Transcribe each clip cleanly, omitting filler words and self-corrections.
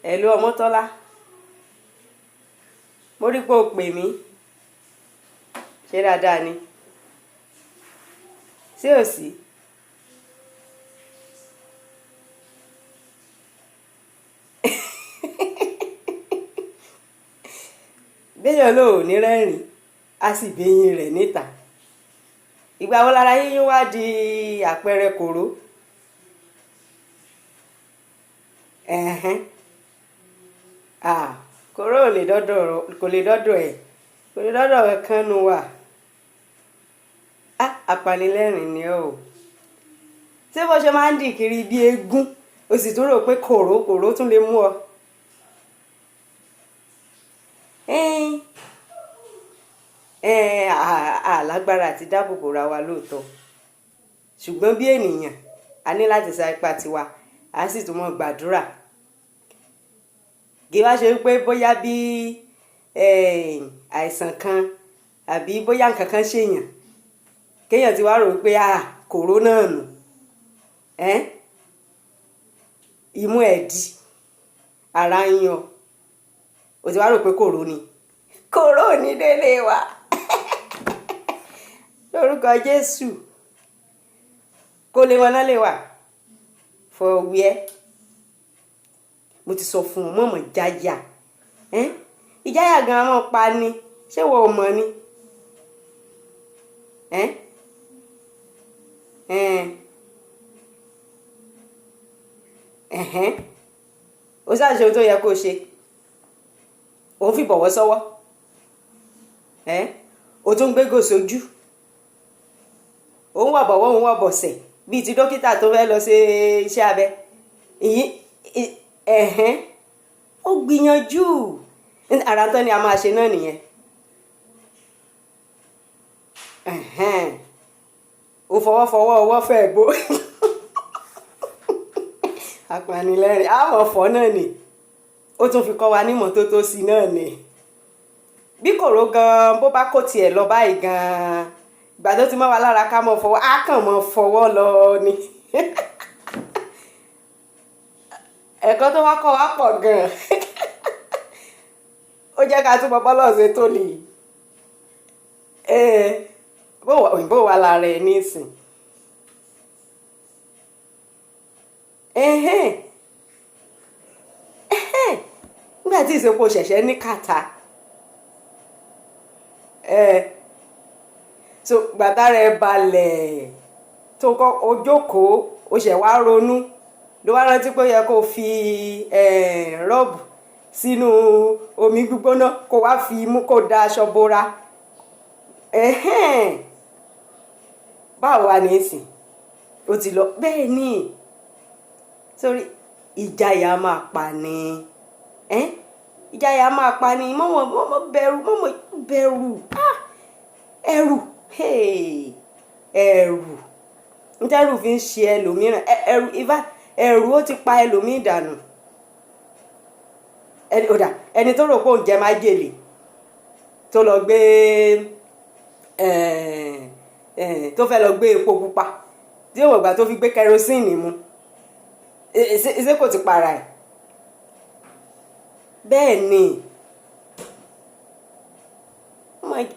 Hello Ọmọ́tọ́lá, mo rí pé o pè mí. Ṣé dáadáa ni? Ṣé ò sí? Béèyàn ló ò ní rẹ́rìn, á sì béyín rẹ̀ níta. Ìgbà wo lára yíyún wá di àpẹẹrẹ kòró? Ẹ̀hẹ́n. Ah, kòró ò lè dọ́dọ̀, kò lè dọ́dọ̀ ẹ̀, kò lè dọ́dọ̀ ẹ̀ kánú wà. Ah, apanilẹ́rìn ni ọ́ o. Ṣé bó ṣe máa ń dì kiri bí eégún, o sì tún rò pé kòró kòró tún lè mú ọ? Ẹ́n, ẹ́n, àlágbára àti dáàbòbò ra wa lóòótọ́. Ṣùgbọ́n bí ènìyàn, a ní láti sa ipá tiwa, a sì tún mọ́ gbàdúrà. Kì í wá ṣe wípé bóyá bí àìsàn kan àbí bóyá ǹkan kan ṣe èèyàn, kí èèyàn ti wá rò wípé à, kòró náà nù. Ẹ́n, imú ẹ dí, ara ń yún ọ, o ti wá rò pé kòró ni. Kòró ò ní délé wa. Lórúkọ Jésù. Kó lè mọ́ná lè wà. For where? Mo ti sọ fún ọ, mọ̀mọ́ jáyà. Ẹ́n, ìjáyà gan-an máa pa ni. Ṣé ìwọ ò mọ̀ ni? Ẹ́n, ẹ́n, ẹ̀hẹ́n. O ṣáà ṣe ohun tó yẹ kó ṣe. O ń fi ìbọ̀wọ́ sọ́wọ́. Ẹ́n, o tún ń gbégò sójú. O ń wọ̀ bọ̀wọ́, o ń wọ̀ bọ̀sẹ̀ bíi ti dókítà tó fẹ́ lọ ṣe iṣẹ́ abẹ. Ìyí, ẹ̀hẹ́n. Ó gbìyànjú. Ara tán ni a máa ṣe náà nìyẹn. Ẹ̀hẹ́n. O fọwọ́ fọwọ́ ọwọ́ fẹ́ bó. Apanilẹ́rìn. A mọ̀ fọ́ náà ni. Ó tún fi kọ́ wa ní ìmọ́tótó sí náà ni. Bí kòró gan bó bá kó tiẹ̀ lọ báyìí gan, ìgbà tó ti mọ́ wa lára ká mọ́ fọwọ́, á kàn mọ́ fọwọ́ lọ ni. Ẹ̀kọ́ tó wá kọ́ wa pọ̀ gan. Ó jẹ́ ká tún mọ bọ́lọ́run ṣe tó ni. Ẹ́n, bó wà lára ẹ nísìn. Ẹ̀hẹ́n. Ẹ̀hẹ́n. Nígbà tí ìṣe pé o ṣẹ̀ṣẹ̀ ní kàtà. Ẹ̀, so ìgbà tára ẹ balẹ̀ tó kọ́, o jókòó, o ṣẹ̀ wá ronú, ló wá rántí pé ó yẹ kó fi, rọ́ọ̀bù sínú omi gbígbóná kó wá fi imú kó da aṣọ bora. Ẹ̀hẹ́n. Báwo wà nísìn? O ti lọ. Bẹ́ẹ̀ ni. Sórí ìjáyà máa pa ni. Ẹ́n, ìjáyà máa pa ni. Mọ̀mọ́, mọ̀mọ́ bẹ̀rù, mọ̀mọ́ bẹ̀rù. Ah! Ẹ̀rù. Hey! Ẹ̀rù. Ntẹ́rù fi ń ṣe ẹlòmíràn. Ẹ̀rù, in fact, ẹ̀rù ó ti pa ẹlòmíì dànù. Ẹni, ó dà, ẹni tó rò pé òun jẹ májèlé tó lọ gbé, tó fẹ́ lọ gbé epo pupa tí ó mọ̀ ìgbà tó fi gbé kerosene mu. Ṣé kò ti para ẹ̀? Bẹ́ẹ̀ ni.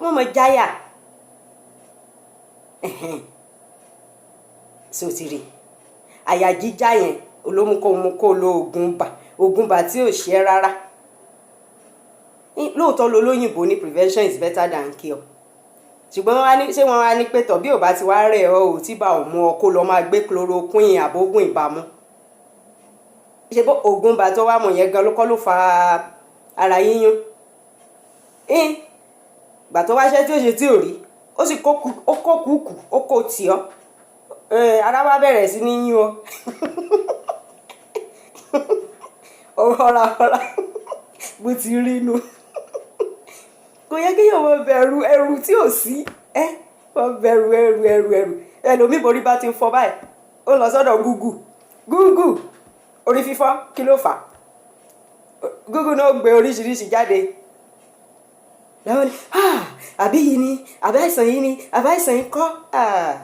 Mọ̀mọ́ jáyà. Ẹ̀hẹ́n. Ṣé o ti rí? Àyà jíjá yẹn ló mú kó mú kó lo ògùn ibà, ògùn ibà tí ò ṣe é rárá. Lóòótọ́ lo lóyìnbó ní prevention is better than cure. Ṣùgbọ́n wọ́n wá ní, ṣé wọ́n wá ní pé tọ̀ bí ò bá ti wá rẹ̀ ọ́ ò tí bá ò mú ọ kó lọ máa gbé chloroquine àbógùn ibà mu. Ṣé bó ògùn ibà tó wá mọ̀ yẹn gan ló kọ́ ló fa ara yíyún? Ẹ́n, ìgbà tó wá ṣẹ́ tí ó ṣe tí ò rí, ó sì kó kú, ó kó kúkù, ó kó tì ọ́. Ara wá bẹ̀rẹ̀ sí ní yún ọ. Ó rọra rọra bó ti rí inú. Kò yẹ kí èèyàn máa bẹ̀rù ẹrù tí ò sí. Ẹ́, máa bẹ̀rù ẹrù, ẹrù, ẹrù. Ẹlòmíì borí bá ti ń fọ́ báyìí, ó lọ sọ́dọ̀ Google. Google, orí fífọ́, kí ló fà á? Google náà gbé oríṣiríṣi jáde. Láwọn ní, ah, àbí yìí ni, àbí àìsàn yìí ni, àbí àìsàn yìí kọ́. Ah,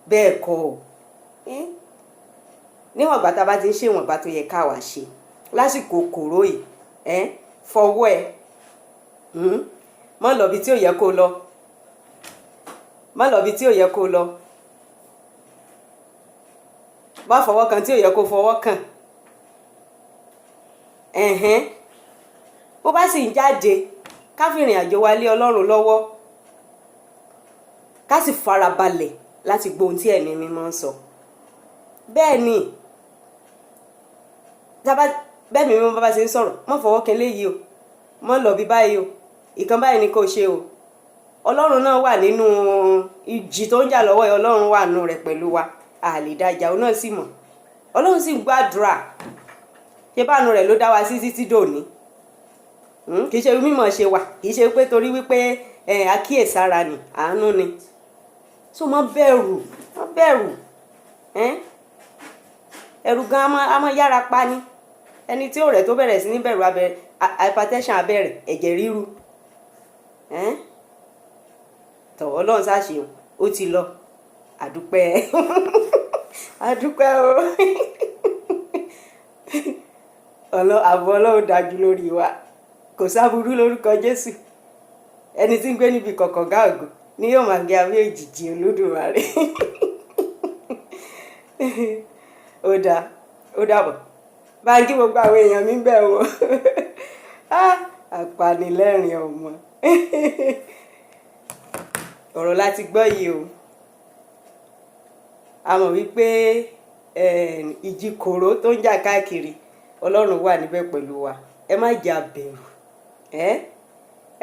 bẹ́ẹ̀ kọ́. Ẹ́, Níwọ̀n ìgbà tá a bá ti ń ṣe ìwọ̀nba tó yẹ káwa ṣe lásìkò kòró yìí, ẹ fọwọ́ ẹ, má lọ bí tí ò yẹ kó lọ, má lọ bí tí ò yẹ kó lọ, má fọwọ́ kan tí ò yẹ kó fọwọ́ kàn. Ẹ̀hẹ́n, bó bá sì ń jáde, ká fi ìrìn àjò wa lé Ọlọ́run lọ́wọ́, ká sì farabalẹ̀ láti gbọ́ ohun tí Ẹ̀mí Mímọ́ ń sọ. Bẹ́ẹ̀ ni, bẹ́ẹ̀ mi mímọ́ bá ṣe ń sọ̀rọ̀, má fọwọ́ kan léyìí o, má lọ bí báyìí o, ìkan báyìí ni kò ṣe o. Ọlọ́run náà wà nínú ìjì tó ń jà lọ́wọ́ yìí. Ọlọ́run wà nínú rẹ̀ pẹ̀lú wa. A lè dájà, òun náà sì mọ̀. Ọlọ́run sì ń gbàdúrà. Ṣé báànú rẹ̀ ló dá wa sí títí dòní? Kì í ṣe mímọ̀ ṣe wà, kì í ṣe pé torí wípé àkíyèsára ni, àánú ni. So má bẹ̀rù, má bẹ̀rù. Ẹ̀rù gan a máa yára pa ni. Ẹni tí ó rẹ̀ tó bẹ̀rẹ̀ sí ní bẹ̀rù, abẹ̀rẹ̀ hypertension, abẹ̀rẹ̀ ẹ̀jẹ̀ ríru. Tọ̀, Ọlọ́run ṣàṣeyàn, ó ti lọ. Àdúpẹ́, àdúpẹ́ o. Ààbò Ọlọ́run dájú lórí wa, kò sáburú lórúkọ Jésù. Ẹni tí ń gbé níbi kọ̀kọ̀ gáàgùn ni yóò máa gbé abẹ́ òjìji Olódùmarè. Ó dáa, ó dàbọ̀. Báńkì, gbogbo àwọn èèyàn mi bẹ̀ wò. Apanilẹ́rìn ọmọ. Ọ̀rọ̀ láti gbọ́ yìí o. A mọ̀ wípé ìjì kòró tó ń jà káàkiri, Ọlọ́run wà níbẹ̀ pẹ̀lú wa. Ẹ má jà bẹ̀rù,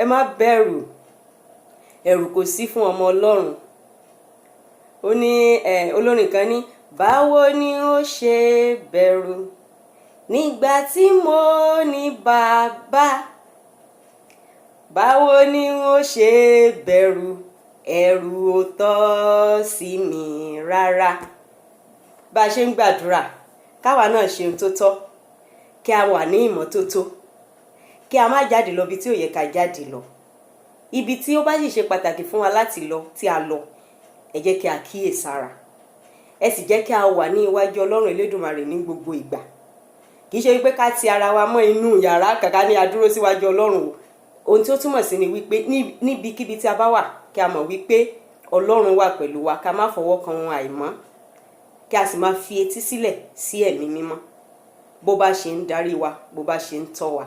ẹ má bẹ̀rù. Ẹ̀rù kò sí fún ọmọ Ọlọ́run. Ó ní olórin kan ní, báwo ni ó ṣe bẹ̀rù nígbà tí mo ní bàbá? Báwo ni ó ṣe bẹ̀rù? Ẹ̀rù ò tọ́ sí mi rárá. Bá a ṣe ń gbàdúrà, káwa náà ṣe ohun tó tọ́, kí a wà ní ìmọ́tótó, kí a má jáde lọ ibi tí ò yẹ ká jáde lọ. Ibi tí ó bá sì ṣe pàtàkì fún wa láti lọ tí a lọ, ẹ jẹ́ kí a kíyèsára. Ẹ sì jẹ́ kí a wà ní iwájú Ọlọ́run Elédùmarè ní gbogbo ìgbà. Kì í ṣe wípé ká ti ara wa mọ́ inú yàrá kàkà ní a dúró síwájú Ọlọ́run o. Ohun tí ó túmọ̀ sí ni wípé níbikíbi tí a bá wà, kí a mọ̀ wípé Ọlọ́run wà pẹ̀lú wa, ká má fọwọ́ kan ohun àìmọ́, kí a sì máa fi etí sílẹ̀ sí Ẹ̀mí Mímọ́ bó bá ṣe ń darí wa, bó bá ṣe ń tọ́ wa.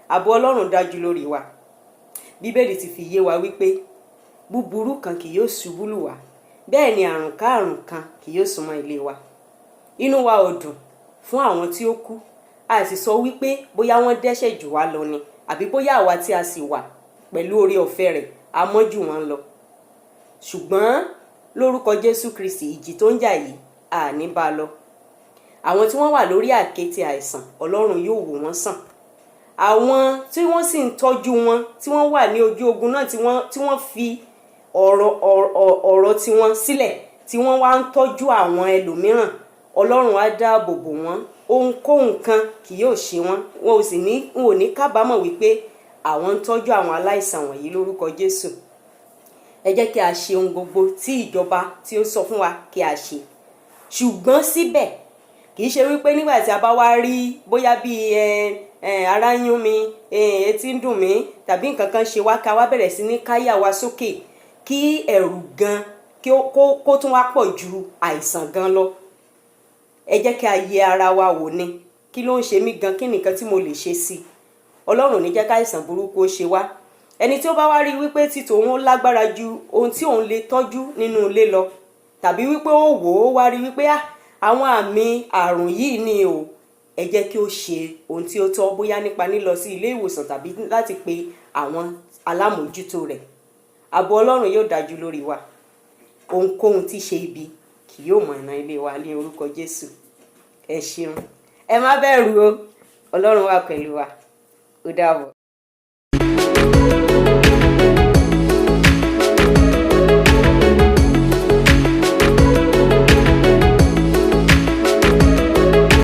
Ààbò Ọlọ́run dájú lórí wa. Bíbélì ti fi yé wa wípé búburú kan kì yóò ṣubú lù wá, bẹ́ẹ̀ ni àrùn káàrùn kan kì yóò súnmọ́ ilé wa. Inú wa ò dùn fún àwọn tí ó kú. A sì sọ wípé bóyá wọ́n dẹ́ṣẹ̀ jù wá lọ ni, àbí bóyá àwa tí a sì wà pẹ̀lú oore ọ̀fẹ́ rẹ̀ a mọ́ jù wọ́n lọ. Ṣùgbọ́n lórúkọ Jésù Kristi, ìjì tó ń jà yìí, a ní bá a lọ. Àwọn tí wọ́n wà lórí àkéte àìsàn, Ọlọ́run yóò wò wọ́n sàn. Àwọn tí wọ́n sì ń tọ́jú wọn, tí wọ́n wà ní ojú ogun náà, tí wọ́n fi ọ̀rọ̀ tiwọn sílẹ̀, tí wọ́n wá ń tọ́jú àwọn ẹlòmíràn, Ọlọ́run á dáàbò bò wọ́n. Ohunkóhun kan kì yóò ṣe wọ́n, wọn ò ní kábàámọ̀ wípé àwọn ń tọ́jú àwọn aláìsàn wọ̀nyí lórúkọ Jésù. Ẹ jẹ́ kí a ṣe ohun gbogbo tí ìjọba tí ó sọ fún wa kí a ṣe. Ṣùgbọ́n síbẹ̀, kì í ṣe wípé nígbà tí a bá wá rí bóyá bí ara ń yún mi, etí ń dùn mí, tàbí nǹkan kan ṣe wá, ká wá bẹ̀rẹ̀ sí ní káyà wa sókè, kí ẹ̀rù gan kí ó kó tún wá pọ̀ ju àìsàn gan lọ. Ẹ jẹ́ kí a yẹ ara wa wò ni. Kí ló ń ṣe mí gan? Kí nìkan tí mo lè ṣe sí i? Ọlọ́run ò ní jẹ́ káìsàn burúkú ó ṣe wá. Ẹni tí ó bá wá rí wípé tí tòun ó lágbára ju ohun tí òun lè tọ́jú nínú ilé lọ, tàbí wípé ó wò ó wá rí wípé àwọn àmì àrùn yìí ni o, ẹ jẹ́ kí ó ṣe ohun tí ó tọ́, bóyá nípa lílọ sí ilé ìwòsàn tàbí láti pe àwọn alámòójútó rẹ̀. Ààbò Ọlọ́run yóò dájú lórí wa. Ohunkóhun tí ṣe ibi kì yóò mọ ìran ilé wa ní orúkọ Jésù. Ẹ ṣeun, ẹ má bẹ̀rù o. Ọlọ́run wà pẹ̀lú wa. Ó dàbọ̀.